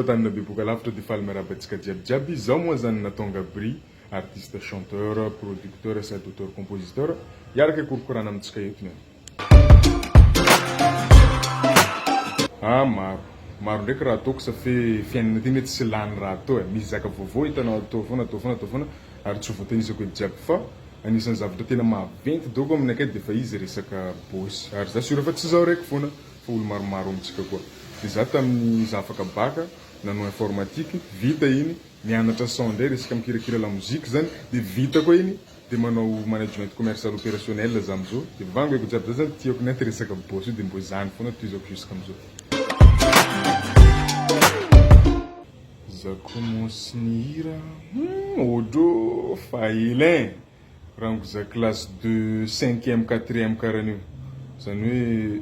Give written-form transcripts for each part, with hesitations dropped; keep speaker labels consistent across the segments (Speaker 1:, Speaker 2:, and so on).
Speaker 1: Tompo Antaninabe lavitra dia faly miarahaba antsika jiaby jiaby. Izaho moa zany Nathan Gabri, artiste chanteur, producteur sady auteur compositeur. Hiaraka hikorokorana amintsika eto ny Ah maro. Maro ndraiky raha ataoko sa fe fiainana ty mety tsy lany raha atao e. Misy zaka vaovao hitanao atao foana atao foana atao foana ary tsy ho voatanisako eto jiaby fa anisan'ny zavatra tena maventy doko aminakay de fa izy resaka boss ary za sûr fa tsy zaho raiky foana fa olo maromaro amintsika koa. De za tamin'ny za afaka bac nanao informatique vita iny Mianatra son ndray resaka mikirakira lamoziky zany de vita koa iny de manao management commercial opérationnel za amzao de vangoiko jiaby za zany tiako nenty resaka boss io de mbô zany foana tohizako jusqu'amzao. Za commence nihira hum ôdrô fa ela ein! Rango za classe de cinquième quatrième karan'io zany hoe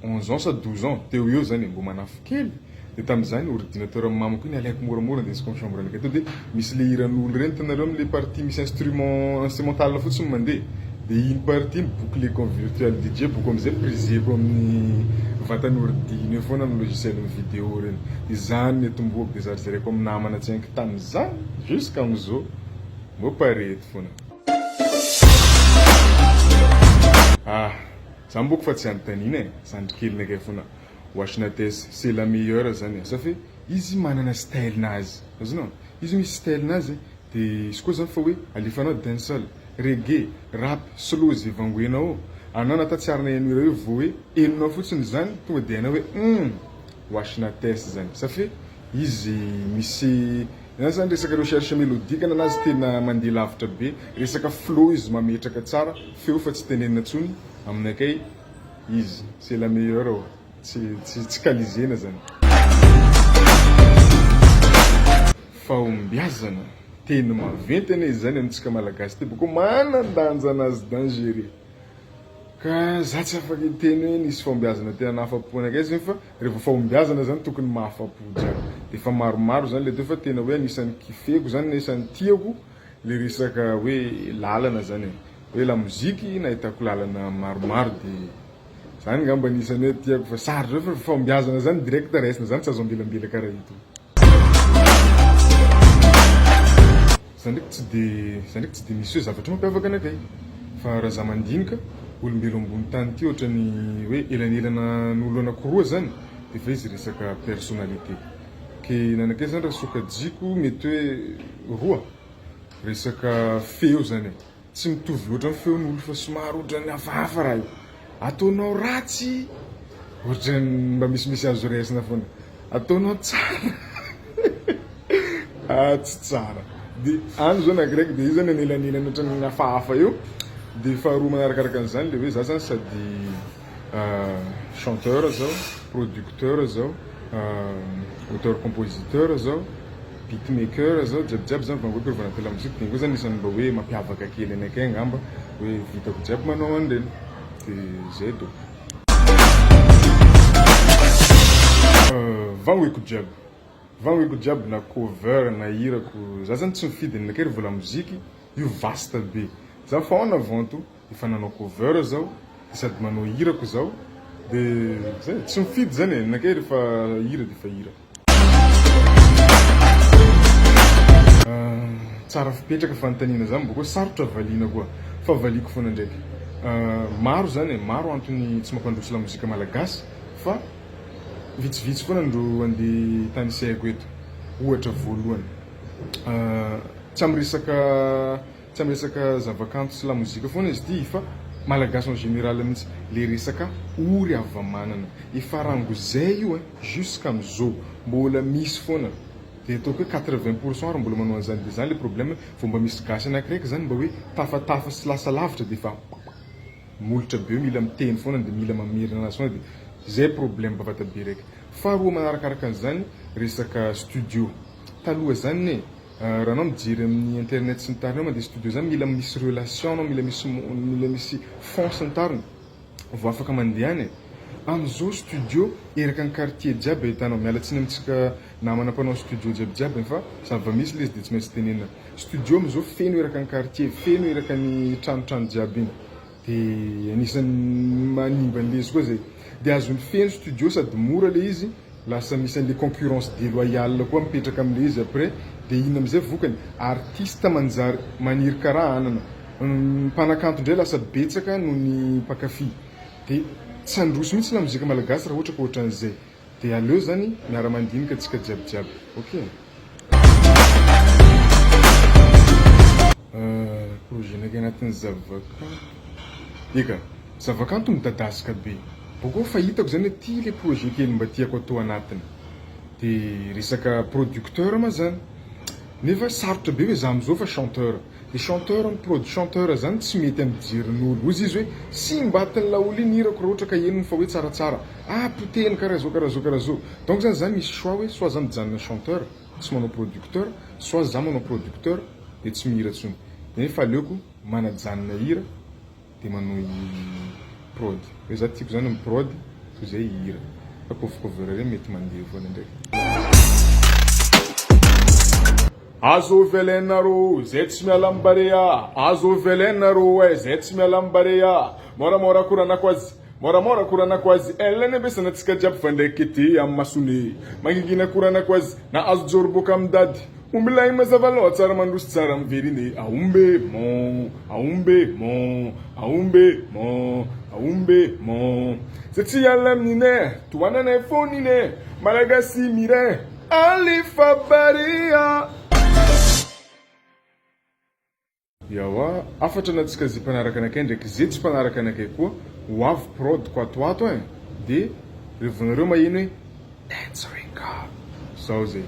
Speaker 1: 11 ans sa 12 ans teo ho eo zany e, mbo manafo kely de tamin'izany ordinateur an'i mamako iny alaiko moramora andesiko amin'ny chambre anakay tao de misy le hiran'olo ireny hitanareo amle partie misy instrument instrumental fotsiny mandeha de iny partie iny boucleko amin'ny virtual DJ boko amizay prise-ko amin'ny vatan'ordi iny eo foana ny logiciel ny vidéo ireny de zany niatombohako de zarizaraiko amin'ny namana tsy haiko tamin'izany jusqu'amin'izao. Mbô pare eto fona. Ah! Za mboko fa tsy anontaniana e! Zandry keliny akay fona. Washnates, c'est la meilleure zany e! Sa fe izy manana style nazy. Azonao? Izy misy style nazy de izy koa zany fa hoe alefanao dancehall, reggae, rap, slow ze vangoenao ao. Anao nata tsy ary naheno hira io vao hoe henonao fotsiny zany tonga de hainao hoe humm! Washnates zany. Sa fe izy misy Zany zany resaka recherche mélodique nanazy tena mandeha lavitra be, resaka flow izy mametraka tsara, feo fa tsy tenenina tsony, aminakay izy c'est la meilleure oa, tsy tsy tsy kalizena zany. Fahombiazana, teny maventy anie izany amintsika malagasy ty, boko manan-danja anazy dangereux. Ka za tsy afaka hiteny hoe nisy fahombiazana tena nahafapo anakay zany fa rehefa fahombiazana zany tokony mahafapo jiaby. De efa maromaro zany le teo fa tena hoe anisan'ny kifeko zany na isan'ny tiako le resaka hoe lalana zany e. Hoe lamoziky nahitako lalana maromaro de zany ngamba anisan'ny hoe tiako fa sarotra fa fahombiazana zany direct raisina zany tsy azo ambelambela karaha ito. Za ndraiky tsy de za ndraiky tsy de misy hoe zavatra mampiavaka anakay fa raha za mandinika olombelo ambony tany ty ohatrany hoe elanelana n'olo anakiroa zany de efa izy resaka personnalité ke nanakay zany raha sokajiko mety hoe roa resaka feo zany e. Tsy mitovy loatra ny feon'olo fa somary ohatran'ny hafahafa raha io. Ataonao ratsy ohatran'ny mba misimisy azo raisina foana. Ataonao tsara ah tsy tsara. Dia any zao anakiraiky dia io zany anelanelany ohatran'ny hafahafa eo. Dia faharoa manarakaraka an'izany le hoe za zany sady chanteur zaho, producteur zaho, auteur compositeur zaho. Beat maker zao jiaby jiaby zany vangoiko revo anaty lamozika de iny koa zany isan'ny mba hoe mampiavaka kely anakay angamba hoe vitako jiaby manao an'ireny de zay dônko. Vangoiko jiaby, vangoiko jiaby na cover na hirako, za zany tsy mifidy ny anakay revo lamoziky io vaste be, za fa en avant tout efa nanao cover zaho de sady manao hirako zaho de zay, tsy mifidy zany e, ny anakay refa hira defa hira. Tsara fipetraka fanontaniana zany bôko sarotra valiana koa fa valiako foana ndraiky. Maro zany e, maro antony tsy mampandroso lamozika malagasy fa vitsivitsy foana ndro andeha tanisaiko eto. Ohatra voalohany, tsy amy resaka tsy amy resaka zavakanto sy lamozika foana izy ity fa malagasy en général mihitsy, le resaka ory hava-manana, efa rangozay io ein. Jusqu'amzao mbola misy foana de ataoko hoe 80 pourcent ary mbola manao an'izany de zany le problème vao mba misy gasy anakiraiky zany mba hoe tafatafa sy lasa lavitra de efa molotra be eo mila miteny foana de mila mamerina anazy foana de zay problème bavata be raiky faharoa manarakaraka an'izany resaka studio taloha zany ne raha anao mijery amin'ny internet sy ny tariny ao mandeha studio zany mila misy relation anao mila misy mila misy fonds sy ny tariny vao afaka mandeha any e! Amzao studio eraka ny quartier jiaby ahitanao, miala tsiny amintsika namana mpanao studio jiaby jiaby fa zava-misy le izy de tsy maintsy tenenina, studio amzao feno eraka ny quartier, feno eraka ny tranotrano jiaby iny, de anisan'ny manimba anle izy koa zay, de azony feno studio sady mora le izy. Lasa misy an'le concurrence deloyale koa mipetraka amle izy après de inona amizay vokany? Artiste manjary maniry karaha anana, mpanakanto ndray lasa betsaka noho ny mpankafy de tsy handroso mihitsy lamozika malagasy raha ohatra ka ohatran'izay de aleo zany miara mandinika tsika jiaby jiaby ok. Projet nakay anatin'ny zavakanto, eka zavakanto midadasika be. Boko fa hitako zany hoe ty le projet kely mba tiako atao anatiny de resaka producteur ma zany nefa sarotra be hoe za amzao fa chanteur de chanteur mi-prod chanteur zany tsy mety am jerin'olo ozy izy hoe simba atin'ny laolo iny hirako raha ohatra ka henony fa hoe tsaratsara ah potehiny karaha zao karaha zao karaha zao donc zany za misy choix hoe soit za mijanona chanteur tsy manao producteur soit za manao producteur de tsy mihira tsony nefa aleoko manajanona hira de manohy prod hoe za tiako zany mi prod toy zay hihira fa cover cover reny mety mandeha foana ndraiky. Azovy alainareo zay tsy miala am barea Azovy alainareo eh zay tsy miala am barea Moramora koranako azy Moramora koranako azy Ela niambesana tsika jiaby fa ndraiky ety am masone Mangingina koranako azy Nahazo joro boka am dady Omby lahy mazava loha tsara mandroso tsara miverina e Aombe mon Aombe mon Aombe mon Aombe mon Zay tsy hiala amin'ine Tohananay foana ine Malagasy miray Alefa Barea. Ewa, hafatra anatsika ze mpanaraka anakay ndraiky ze tsy mpanaraka anakay koa, ho avy prod ko ato ato ein, de revonareo maheno hoe Dance Ringa zao zay,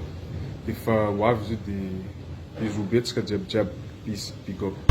Speaker 1: de fa ho avy izy io de bisous be tsika jiaby jiaby, peace, big up.